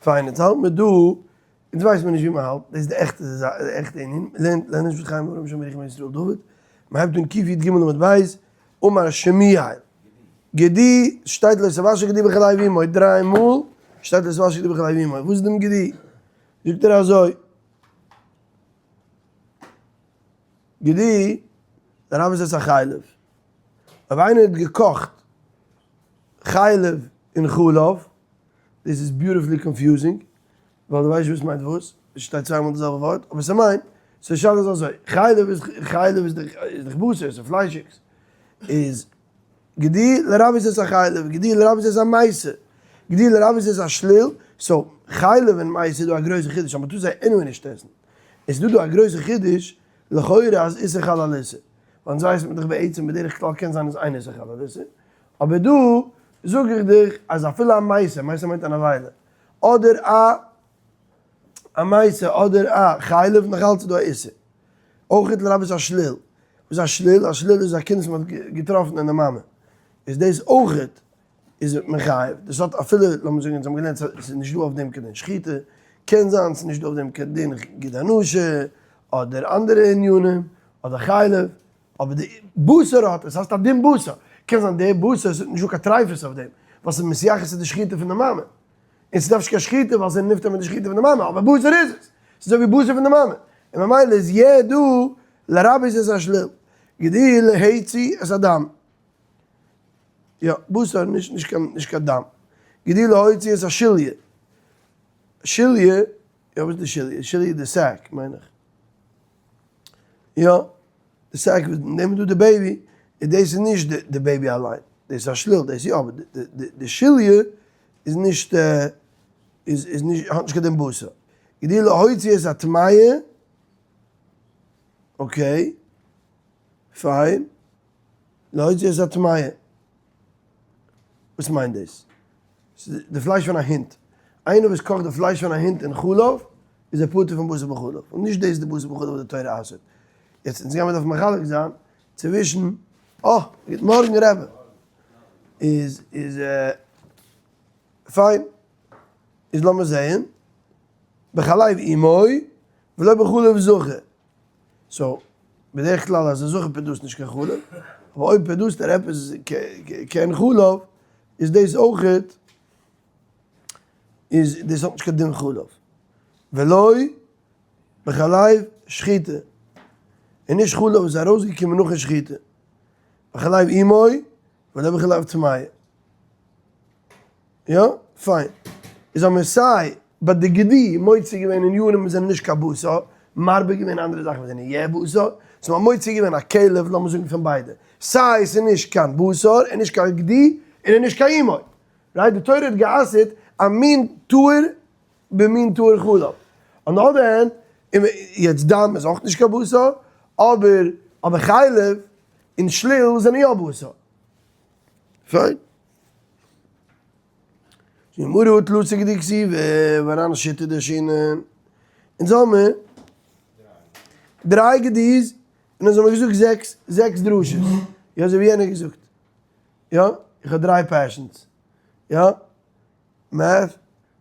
פיין, יעצט האלט מיר דא, אונז ווייסט מיר נישט ווי מען האלט, דאס איז די עכטע די עכטע ענין, מען לערנט לערנט נישט מיט חיים אברהם שם ירוחם ישראל דוד, מען הייבט אן קי"ג עמוד ב', אמר שמואל, גדי, שטייט לא תבשל גדי בחלב אמו, דריי מאל שטייט לא תבשל גדי בחלב אמו, וואס איז דעם גדי? זאגט ער אזוי, גדי, לרבות את החלב, אויב איינער האט געקאכט חלב און חלב, דאס איז beautifully confusing, ווייל דו ווייסט נישט וואס מיינט וואס, עס שטייט צוויי מאל די זעלבע ווארט, אבער ס'מיינט, ס'איז שאלה איז אזוי, חלב איז חלב איז דאך בשר, ס'איז פליישיגס, איז גדי לרבות את החלב, גדי לרבות את המעשה, גדי לרבות את השליל, so חלב און מעשה איז דא א גרויסע חידוש אז מ'טאר זיי anyway נישט עסן, עס איז דא דא א גרויסע חידוש לכאורה אז איסור חל על איסור, ווייל אונז ווייסן מיר דאך בעצם בדרך כלל קען זיין אז אין איסור חל על איסור, אבער דא זאג איך דיך אז אפילו א מעשה, מעשה מיינט א נבילה, אדער א א מעשה אדער א חלב, נאך אלץ איז דא א איסור. אויך לרבות א שליל. וואס איז א שליל? א שליל איז א קינד וואס מען האט געטראפן אין די מאמע. איז דאס אויך איז מחייב. דאס האט אפילו, לאמיר זאגן אונז האבן געלערנט ס'איז נישט דא אויף דעם קיין דין שחיטה, קען זיין ס'איז נישט דא אויף דעם קיין דין גיד הנשה, אדער אנדערע ענינים, אדער חלב. אבער די בשר האט עס, הייסט א דין בשר, קען זיין די בשר איז נישט דא קיין טרייפות אויף דעם, ווייל ס'איז מתייחס צו די שחיטה פון די מאמע, און ס'דארף נישט קיין שחיטה ווייל ס'איז נפטר מיט די שחיטה פון די מאמע, אבער בשר איז עס, ס'איז אזוי ווי בשר פון די מאמע, און ממילא איז יע דא לרבות את השליל, גדי להוציא את הדם, יא, בשר נישט נישט קיין נישט קיין דם, גדי להוציא את השליה, שליה, יא וואס איז די שליה? שליה איז די sack מיין איך. יא, די sack וואס נעמט דא די baby, איז דאס איז נישט די baby אליין, דאס איז א שליל, דאס יא, אבער די שליה איז נישט, איז איז נישט, האט נישט קיין דין בשר. גדי להוציא את הטמאה, okay, פיין, להוציא את הטמאה. וואס מיינט דאס? די פלייש פון א הונט. איינער וואס קאכט די פלייש פון א הונט אין חלב, איז ער פטור פון בשר בחלב. און נישט דאס איז די בשר בחלב וואס די תורה אסר'ט. יעצט אונז גיימיר דארפן מחלק זיין צווישן, אה, גוט מארגן רבי. איז איז פיין. איז לאמיר זעהן. בחלב אמו ולא בחלב זכה. so, בדרך כלל אז א זכה produce ט נישט קיין חלב, אבער אויב produce ט ער עפעס כעין חלב, איז דאס אויכעט, איז דאס האט נישט קיין דין חלב. ולא בחלב שחיטה, און נישט חלב וואס איז ארויסגעקומען נאכן שחיטה. בחלב אמו ולא בחלב טמאה. יא? פיין. איז האבן מיר סיי ביי די גדי מוציא געווען עניינים וואס זענען נישט קיין בשר, מרבה געווען אנדערע זאכן וואס זענען יא בשר, סאו מ'האט מוציא געווען א כלב, לאמיר זאגן פון ביידע, סיי עס איז נישט קיין בשר און נישט קיין גדי און איז נישט קיין אמו. right? די תורה האט גע'אסר'ט א מין טהור במין טהור חלב. on the other hand, יעצט דם איז אויך נישט קיין בשר, אבער אבער חלב און שליל זענען יא בשר. פיין. גמרא האט לצג די כתיבה ואנן שיטה דרשינן. אונז האמיר דריי גדי'ס און אונז האמיר געזאגט זעקס זעקס דרשות. יא אזוי ווי יענער געזאגט. יא איך האב דריי passions. יא math,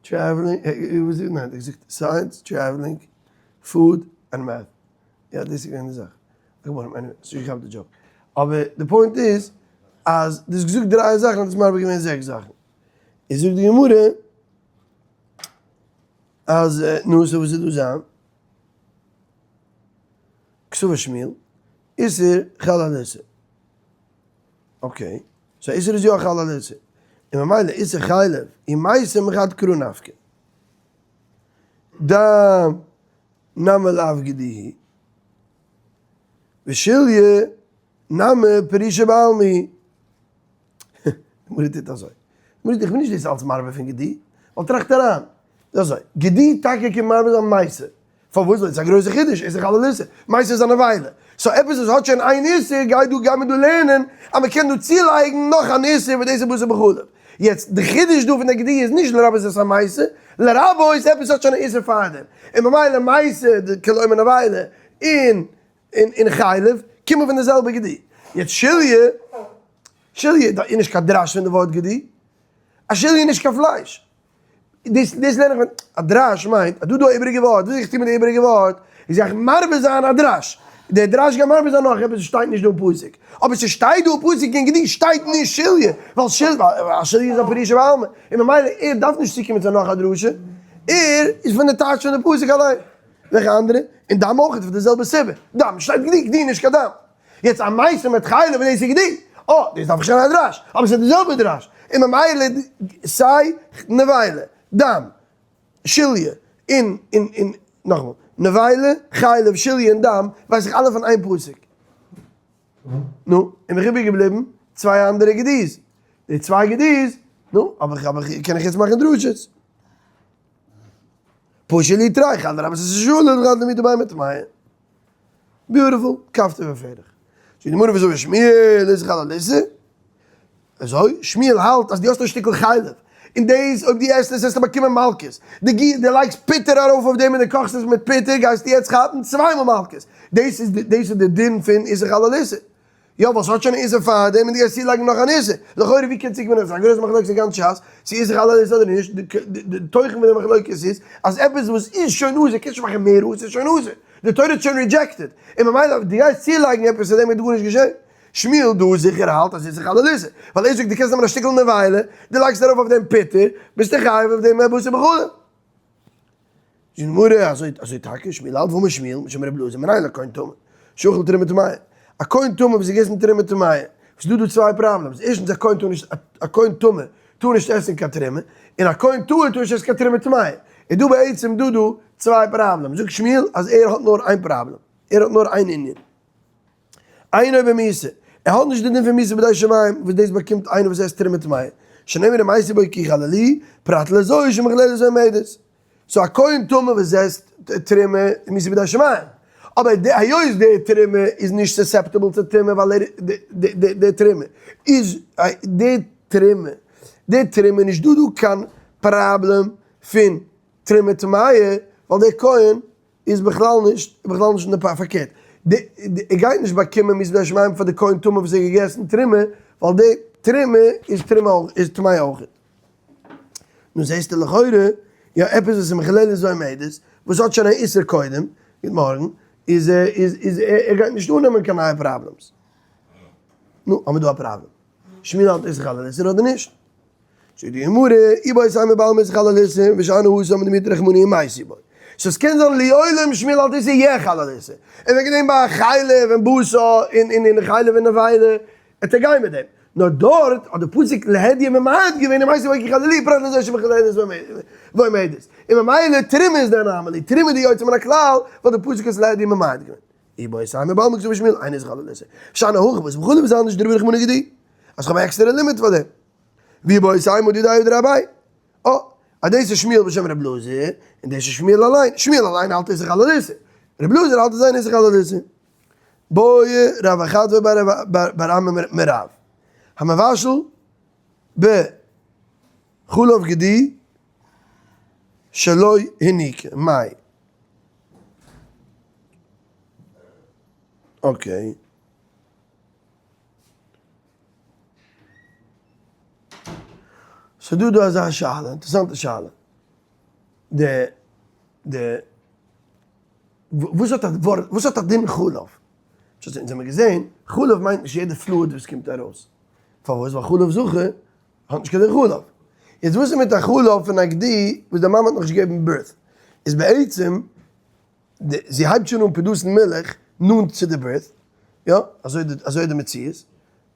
traveling, ניין ער האט געזאגט science, traveling, food, and math. יא דאס איז געווען די זאך. עניוועי, נישט געכאפט די joke. אבער די point איז אז דו האסט געזאגט דריי זאכן האט עס מרבה געווען זעקס זאכן. איז זאגט די גמרא אז נו so וואס איז דא זיין? כסבר שמואל, איסור חל על איסור. okay, so איסור איז יא חל על איסור. און ממילא איסור חלב ומעשה מחד קרא נפקא. דם נמי לאו גדי הוא. ושליה נמי פרישא בעלמא היא. די גמרא טוט אזוי. די גמרא זאגט איך בין נישט דאס אלץ מרבה פון גדי, ווייל טראכט אריין. איז אזוי, גדי טאקע קען מרבה זיין מעשה. פארוואס? ווייל עס איז א גרויסע חידוש, איסור חל על איסור. מעשה איז א נבילה. so עפעס וואס האט שוין איין איסור, גייט דא גייט מען דא לערנען אז מען קען דא צולייגן נאך אן איסור וואס דאס איז בשר בחלב. יעצט, די חידוש דא פון די גדי איז נישט לרבות את המעשה, לרבות עפעס האט שוין א איסור פארדעם. און ממילא מעשה, כלומר נבילה, און און חלב, קומען פון די זעלבע גדי. יעצט שליה, שליה איז נישט קיין דרש פון די ווארט גדי. א שליה איז נישט קיין פלייש. דאס דאס לערן איך פון א דרש מיינט אז דא דא א איבעריגע ווארט, וואס איך טו מיט די איבעריגע ווארט איז איך מרבה זיין א דרש, דער דרש גייט מרבה זיין נאך עפעס וואס שטייט נישט דא אין פסוק, אבער ס'שטייט דא אין פסוק אין גדי שטייט נישט שליה, ווייל של ווייל שליה איז א פירוש בעלמא, און ממילא ער דארף נישט צוקומען צו נאך א דרשה, ער איז פון די טייטש פון די פסוק אליין. וועלכע אנדערע? און דם אויך איז פאר די זעלבע סיבה, דם שטייט גדי, גדי נישט קיין דם. יעצט א מעשה מיט חלב און דאס איז גדי, אה, דאס דארף איך שוין א דרש, אבער ס'איז די זעלבע דרש, און ממילא סיי נבילה, דם, שליה, און און און נאכאמאל, נבילה, חלב, שליה און דם, ווייס איך אלע פון איין פסוק. נו, און מיך איבערגעבליבן צוויי אנדערע גדי'ס. די צוויי גדי'ס, נו, האב איך האב איך קען איך יעצט מאכן דרשות. פשי לי תרי חד רב עס איז שול רב דמיט ביי מיט מיי. beautiful, כפתור ופרח. זאגט די גמרא וויאזוי שמואל איז חל על איסור? אזוי, שמואל האלט אז דו האסט א שטיקל חלב, און דאס אויב דו עסט עס וועסטו באקומען מלקות, דו גי דו לייגסט פוטער ארויף אויף דעם און דו קאכסט עס מיט פוטער גייסטו יעצט כאפן צוויי מאל מלקות, דאס איז דאס איז די דין פון איסור חל על איסור. יא ווייל ס'האט שוין א איסור פארדעם און דו גייסט צולייגן נאך אן איסור, לכאורה ווי קען צוקומען אזא גרויסע מחלוקת אין גאנץ שס צו איסור חל על איסור אדער נישט, די תוכן פון די מחלוקת איז אז עפעס וואס איז שוין אסור קענסט נישט מאכן מער אסור, ס'איז שוין אסור, די תורה האט שוין rejected, און ממילא אויב דו גייסט צולייגן עפעס צו דעם וועט גארנישט געשען. שמואל דא זיכער האלט אז איסור חל על איסור, ווייל ער זאגט דו קענסט נעמען א שטיקל נבילה, דו לייגסט ארויף אויף דעם פוטער, ביסטו חייב אויף דעם בשר בחלב. זאגט די גמרא, אזוי אזוי טאקע, שמואל האלט ואמר שמואל משום רבי אלעזר מנין לכהן טמא, שאכל תרומה טמאה, א כהן טמא וואס האט געגעסן תרומה טמאה, ס'איז דא דא צוויי problems, ערשטנס א כהן טאר נישט א כהן טמא טאר נישט עסן קיין תרומה, און א כהן טהור טאר נישט עסן קיין תרומה טמאה, איז דא בעצם דא דא צוויי problems, זאגט שמואל אז ער האט נאר איין פראבלעם, ער האט נאר איין ענין. אינו במיתה, ער האט נישט די דין פון מיתה בידי שמים וואס דאס באקומט איינער וואס עסט תרומה טמאה, שנאמר ומתו בו כי יחללוהו, פרט לזו שמחוללת ועומדת. so א כהן טמא וואס עסט תרומה איז מיתה בידי שמים, אבער היות די תרומה איז נישט susceptible צו טומאה ווייל ער די תרומה איז די תרומה די תרומה איז נישט דא דא קיין פראבלעם פון תרומה טמאה ווייל דער כהן איז בכלל נישט, בכלל נישט אין די פאר, פארקערט, די, ער גייט נישט באקומען מיתה בידי שמים פאר די כהן טמא וואס האט געגעסן תרומה, ווייל די תרומה איז תרומה אויך, איז טמאה אויך. נו זעסטו לכאורה, יא עפעס וואס איז מחוללת ועומדת, וואס האט שוין א איסור קודם, גוט מארגן, איז איז איז ער גייט נישט אננעמען קיין נייע problems. נו, האמיר דא א פראבלעם. שמואל האלט איסור חל על איסור אדער נישט? זאגט די גמרא, איבעית אימא בעלמא איסור חל על איסור, ושאני התם דמיעטי רחמנא ומייתי ביה. so עס קען זיין לעולם שמואל האלט איסור יחל על איסור, און וועגן דעם ביי חלב און בשר און און חלב און נבילה וועט ער גיין מיט דעם, נאר דארט האט די פסוק להדיא ממעט געווען ומתו בו כי יחללוהו פרט לזו שמחוללת ועומדת, און ממילא תרומה איז די anomaly, תרומה די יוצא מן הכלל, ווייל די פסוק האט עס להדיא ממעט געווען. איבעית אימא בעלמא כסבר שמואל אין איסור חל על איסור, ושאני הכא בשר בחלב איז אנדערש דרבי רחמנא גדי, אז כ'האב א עקסטערע לימיט פאר דעם. ואיבעית אימא דידיה דרבי. אה, אז דאס איז שמואל בשם רב אלעזר, און דאס איז שמואל אליין. שמואל אליין האלט איסור חל על איסור. רב אלעזר האלט אז אין איסור חל על איסור. בעי רב אחדוה בר אמי מרב. המבשל בחלב גדי שלא הניקה, מאי. okay. ס'דא דא אזא שאלה, אינטערעסאנטע שאלה. די, די, וואס האט א ווארט, וואס האט א דין חלב? שוין אונז האמיר געזען, חלב מיינט נישט יעדע fluid וואס קומט ארויס. פארוואס? ווייל חלב זכר האט נישט קיין דין חלב. יעצט וואס איז מיט א חלב פון א גדי וואס די מאמע האט נאכנישט געגעבן birth? איז בעצם זי הייבט שוין אן produce ן מילך נאנט צו די birth, יא, אזוי די אזוי די מציאות,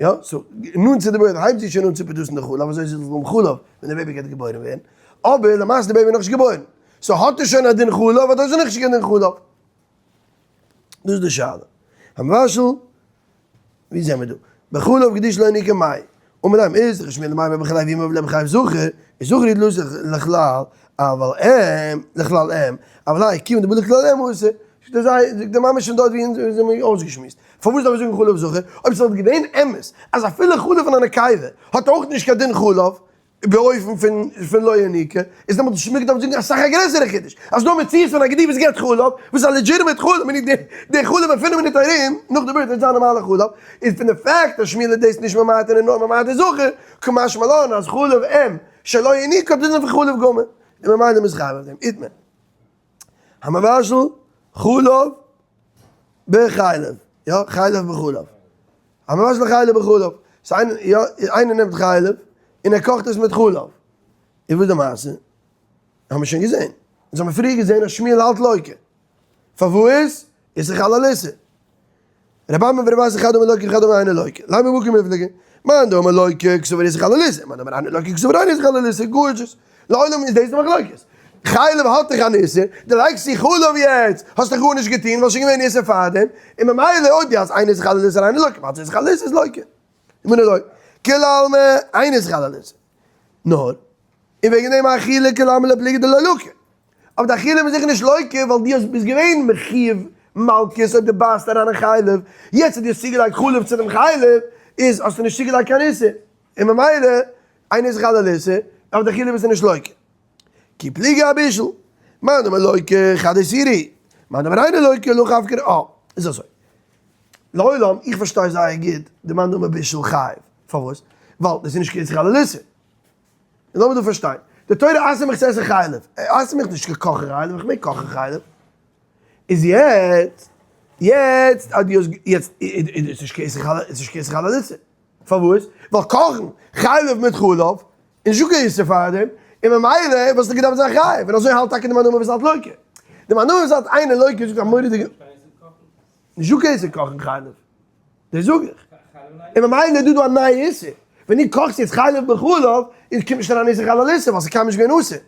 יא, so נאנט צו די birth הייבט זי שוין אן צו produce ן די חלב אזוי זי זאל האבן חלב ווען די baby גייט געבוירן ווערן, אבער למעשה די baby איז נאכנישט געבוירן, so האט ער שוין א דין חלב אדער איז ער נאכנישט קיין דין חלב? דאס איז די שאלה. המבשל ווי זעמער דא? בחלב גדי שלא הניקה מאי. אמר להם איז דאך שמואל למימר בחלב אמו ולא בחלב זכר, איז זכר איז לא לכלל, אבל אם, לכלל אם, אבל האי כיוון דבא לכלל אם אסור. זאגט ער זיי, זאגט די ממש שוין דארט ווי אונז האבן אויסגעשמועסט. פארוואס דארף איך זאגן חלב זכר? אויב ס'וואלט געווען אמת אז אפילו חלב פון א נקבה האט אויך נישט קיין דין חלב, באופן פון פון לא יניקה, איז דעמאלט נישט מעג דארף זאגן אסאך א גרעסערע חידוש, אז נאר מציאות פון א גדי וואס געבט חלב, וואס איז א legitimate חלב, מיינט די די חלב אין פינף מינוט ארום נאך די birth וועט זיין נארמאלע חלב, איז פון די fact אז שמואל איז דאס נישט ממעט און איז נאר ממעט די זכר, קא משמע לן אז חלב אם שלא יניקה האט דין פון חלב גמור. און ממילא מ'איז חייב אויף דעם, איתמר. המבשל חלב בחלב, יא, חלב בחלב. המבשל חלב בחלב. ס'איינער, יא, איינער נעמט חלב און ער קאכט עס מיט חלב. איז וואס די מעשה? האבן מיר שוין געזען. אונז האבן פריער געזען אז שמואל האלט לוקה. פארוואס? איסור חל על איסור. רבי אמי ורבי אסי חד אמר לוקה וחד אמר אינו לוקה. לימא בהא קמיפלגי. מאן דאמר לוקה קסבר איסור חל על איסור. מאן דאמר אינו לוקה קסבר אין איסור חל על איסור. Gorgeous. לעולם איז דאס די מחלוקת. חלב האט דאך אן איסור, דו לייגסט צו חלב יעצט, האסט דאך גארנישט געטון ווייל שוין געווען איסור פארדעם, און ממילא אויב דו האלסט אין איסור חל על איסור אינו לוקה, ווייל ס'איז חל על איסור איז לוקה. מנא לא. כולי עלמא אין איסור חל על איסור. נאר, און וועגן דעם אכילה כולי עלמא לא פליגי דלא לקי. אבער די אכילה איז זיכער נישט לוקה ווייל דו האסט ביסט געווען מחיוב מלקות אויב דו בייסט אריין אין חלב, יעצט אז דו האסט צוגעלייגט חלב צו דעם חלב איז האסטו נישט צוגעלייגט קיין איסור, און ממילא אין איסור חל על איסור, אבער די אכילה ביסטו נישט לוקה. כי פליגי אבישול, מאן דאמר לוקה חד איסורא, מאן דאמר אינו לוקה לא חפקר א, איז אזוי. לעולם, איך פארשטיי זייער גוט די מאן דאמר בישול חייב, פארוואס? ווייל דאס איז נישט קיין איסור חל על איסור. און לאמיר דא פארשטיין, די תורה אסר'ט מיך צו עסן חלב, ער אסר'ט מיך נישט צו קאכן חלב, איך מעג קאכן חלב. איז יעצט, יעצט אז דו האסט, יעצט איז נישט קיין איסור חל, איז נישט קיין איסור חל על איסור. פארוואס? ווייל קאכן חלב מיט חלב איז נישטא קיין איסור פאר דעם, און ממילא וואלסטו געדארפט זיין חייב, און אזוי האלט טאקע די מאן דאמר וואס האלט לוקה. די מאן דאמר וואס האלט אינו לוקה זאגט א מורא'דיגע. נישטא קיין איסור קאכן חלב, דאס זאג איך. און ממילא איז דא דא א נייע איסור. ווען דו קאכסט יעצט חלב בחלב, איז קומט נישט אריין איסור חל על איסור, ווייל ס'איז קיינמאל נישט געווען אסור.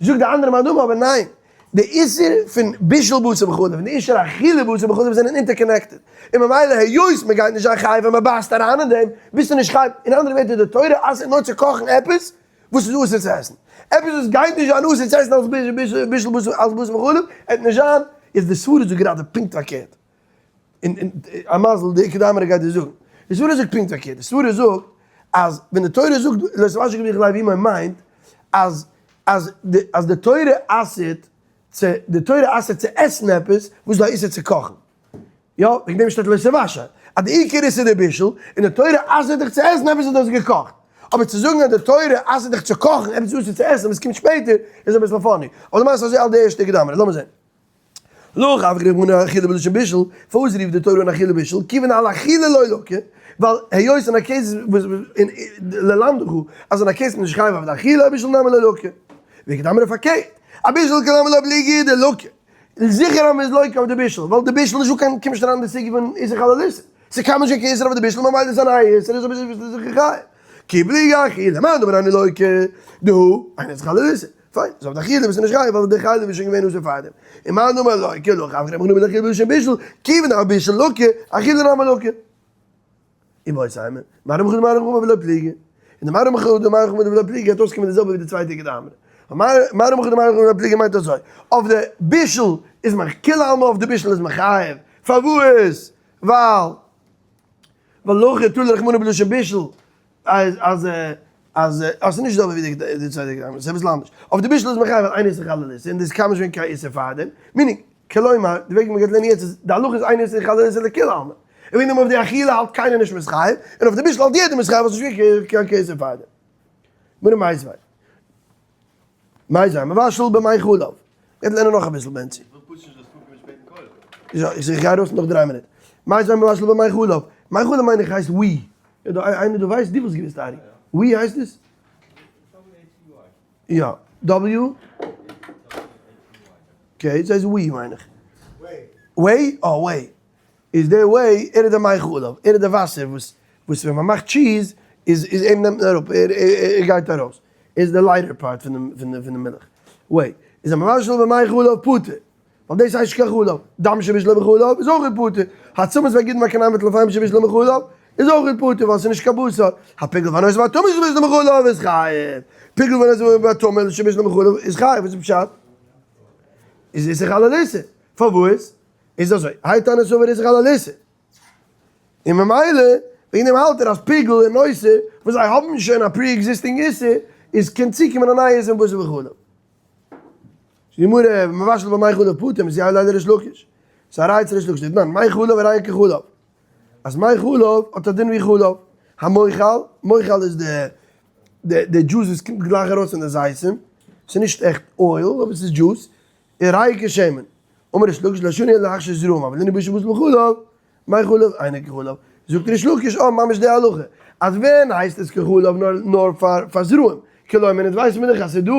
זאגט די אנדערע מאן דאמר אבער ניין, די איסור פון בישול בשר בחלב און די איסור אכילה בשר בחלב זענען interconnected, און ממילא היות מען גייט נישט זיין חייב ווען מען בייסט אריין אין דעם, ביסטו נישט חייב, אין אנדערע ווערטער די תורה אסר'ט נאר צו קאכן עפעס וואס איז אסור צו עסן, עפעס וואס גייט נישט זיין אסור צו עסן אלס בישול בשר אלס בשר בחלב, עט נישט זיין, איז די סברא זאגט גראדע פונקט פארקערט, און א מזל די איכא דאמרי גייט דיר זאגן, די סברא זאגט פונקט פארקערט, די סברא זאגט אז ווען די תורה זאגט לא תבשל גדיך לב אמו מיינט אז אז די אז די תורה אסר'ט צו די תורה אסר'ט צו עסן עפעס וואס איז דא א איסור צו קאכן, יא וועגן דעם שטייט לא תבשל אז די עיקר איסור איז די בישול און די תורה אסר'ט דיך צו עסן עפעס וואס דו האסט געקאכט, אבער צו זאגן אז די תורה אסר'ט דיך צו קאכן עפעס וואס איז אסור צו עסן וואס קומט שפעטער איז אביסל funny, אבער למעשה אזוי האלט די ערשטע איכא דאמרי, לאמיר זען. לא אבקר רחמנא אכילה בלשון בישול, פארוואס רופט די תורה אן אכילה בישול? כיוון על אכילה לא לקי, ווייל היות אין א case וואס אין ללמדך אז אין א case איז מען נישט חייב אויף די אכילה, בישול נמי לא לקי. ואיכא דאמרי פארקערט, א בישול כולי עלמא לא פליגי דלקי. זיכער אז מען איז לוקה אויף די בישול, ווייל די בישול נישט דא קיין קומט נישט אריין אין די סוגיא פון איסור חל על איסור. ס'קאן נישט קיין איסור אויף די בישול ממילא איז א נייע איסור איז א בישול זיכער חייב. כי פליגי אכילה, מאן דאמר אינו לוקה, דהא, אין איסור חל על איסור. פיין, זאג די אכילה ביסטו נישט חייב ווייל די חלב איז שוין געווען אסור פארדעם. און מאן דאמר לוקה לא חייב ר' נחמן אכילה בלשון בישול, כיוון דאבישול לקי, אכילה נמי לקי. און וואס איז מר ר' חדא מר ר' חמא ולא פליגי. און די מר ר' חדא מר ר' חמא ולא פליגי גייט אויסקומען די זעלבע ווי די צווייטע איכא דאמרי. מר ר' חדא מר ר' חמא ולא פליגי מיינט אזוי, אויף די בישול איז מען כולי עלמא אויף די בישול איז מען חייב, פארוואס? ווייל ווייל להכי תלי רחמנא בלשון בישול אז אז אז אז ס'איז נישט די זעלבע ווי די צווייטע גראמער, ס'איז אביסל אנדערש. אויף די בישול איז מען חייב ווייל אין איסור חל על איסור און דאס קאן נישט ווערן קיין איסור פארדעם. meaning, כלומר, די וועג ווי מ'גייט לערנען יעצט איז, די הלכה איז אין איסור חל על איסור לכולי עלמא. און וועגן דעם אויף די אכילה האלט קיינער נישט מ'איז חייב, און אויף די בישול האלט יעדער מ'איז חייב ווייל ס'איז נישט געווען קיין איסור פארדעם. מרא מיתיבי. מיתיבי, המבשל במי חלב. גייט לערנען נאך אביסל בענצי. איך וויל פשוט נישט זאלסט אנקומען שפעט אין כולל. יא, איך גיי ארויס נאך דריי מינוט. מיתיבי המבשל במי חלב. מי חלב מיין איך הייסט whey. איז דא איינער דא ווייסט? דו וואלסט געוויסט ארי. Whey הייסט עס? יא. W? Okay, ס'הייסט whey מיין איך. Whey? אה, whey. איז די whey, ער איז די מי חלב, ער איז די וואסער וואס וואס ווען מ'מאכט cheese איז איז אים נעמט מען אראפ, ער ער גייט ארויס. ער איז די lighter part פון דעם פון די מילך. Whey. איז המבשל במי חלב פטור. ווייל דאס הייסט נישט קיין חלב. דם שבישלו בחלב איז אויך פטור. העצמות והגידין והכרניים והטלפיים שבישלו בחלב איז אויך פטור ווייל ס'איז נישט קיין בשר. הפיגול והנותר והטמא שבישלו בחלב איז חייב. פיגול והנותר והטמא שבישלו בחלב איז חייב. וואס איז פשט? איז איסור חל על איסור. פארוואס? איז אזוי, האי תנא סבר איסור חל על איסור. און ממילא, וועגן דעם האלט ער אז פיגול און נותר, וואס זיי האבן שוין א pre-existing איסור, איז קען צוקומען א נייע איסור אין בשר בחלב. די גמרא, מבשל במי חלב פטור, מסייע ליה לריש לקיש. ס'איז א ראיה צו ריש לקיש, דתנן, מי חלב הרי כחלב. אז מי חלב האט א דין ווי חלב. המוחל, מוחל איז די די דזשוס וואס קומט גלייך ארויס פון די זיתים. ס'איז נישט עכט oil אבער ס'איז דזשוס, הרי כשמן. אמר ריש לקיש לא שנו אלא להכשיר זרעים אבל לענין בישול בשר בחלב, מי חלב אינו כחלב. זאגט ריש לקיש אה ממש די הלכה אז ווען הייסט עס כחלב נאר נאר פאר פאר זרעים, כלומר אונז ווייסן מיר דאך אז ס'איז דא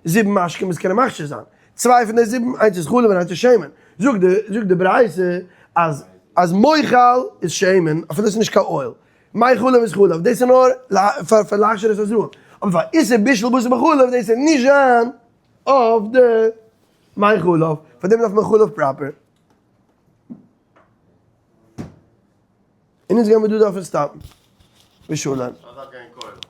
זיבן משקים וואס קענען מכשיר זיין, צוויי פון די זיבן איינס איז חלב און איינס איז שמן, זאגט די זאגט די ברייתא אז אז מוחל איז שמן אפילו עס איז נישט קיין oil, מי חלב איז חלב, דאס איז נאר פאר פאר להכשיר את הזרעים, אבער פאר איסור בישול בשר בחלב דאס איז נישט זיין אויף די מי חלב, פאר דעם דארף מען חלב proper. און אונז גיימיר דא דארפן stop ן. בשלום. דארף גיין כולל.